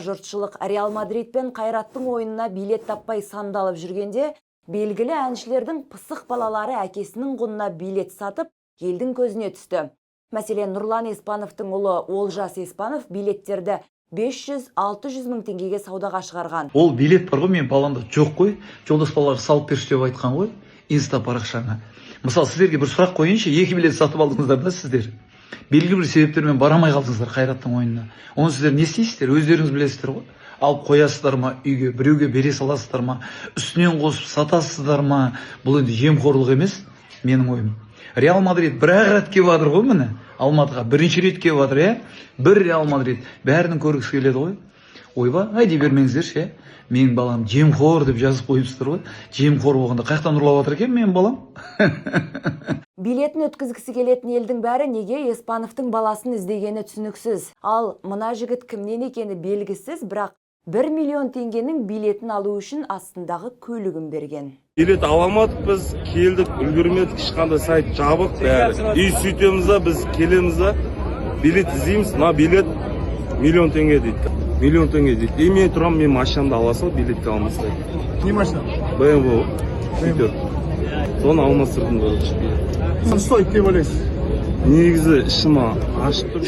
Жұртшылық Реал Мадрид пен Қайраттың ойынына билет таппай сандалып жүргенде, белгілі әншілердің пысық балалары әкесінің құнына билет сатып, елдің көзіне түсті. Мәселен, Нұрлан Еспановтың ұлы Олжас Еспанов билеттерді 500-600 мың теңгеге саудаға шығарған. Ол билет бар ғой, менің баламда жоқ қой. Жолдас балалар салып берші деп айтқан ғой инста парақшаңа. Мысалы, сіздерге бір сұрақ қояйыншы: екі билет сатып алдыңыздар да, сіздер белгілі бір себептермен бара алмай қалдыңыздар Қайраттың ойынына. Оны сіздер не істейсіздер, өздеріңіз білесіздер ғой. Алып қоясыздар ма үйге, біреуге бере саласыздар ма, үстінен қосып сатасыздар ма? Бұл енді жемқорлық емес, менің ойым. Реал Мадрид бір ақ рет келіп жатыр ғой, міне, Алматыға бірінші рет келіп жатыр, иә. Бір Реал Мадрид бәрінің көргісі келеді ғой. Ойбай дей бермеңіздерші, иә. Менің балам жемқор деп жазып қойыпсыздар ғой. Жемқор болғанда, қай жақтан ұрлап жатыр екен менің балам? Билетін өткізгісі келетін елдің бәрі неге Еспановтың баласын іздегені түсініксіз. Ал мына жігіт кімнен екені белгісіз, бірақ 1 миллион теңгенің билетін алу үшін астындағы көлігін берген. Билет ала алмадық біз, келдік, үлгермедік, ешқандай сайт жабық бәрі. И сөйтеміз да, біз келеміз да, билет іздейміз. Мына билет миллион теңге дейді, миллион теңге дейді. И мен тұрамын, мен машинамды ала сал, билетті алмастай. Не машина? БМВ сөйтіп, соны алмастырдым, короче. Стоит деп ойлайсыз? Негізі ішім ашып тұр.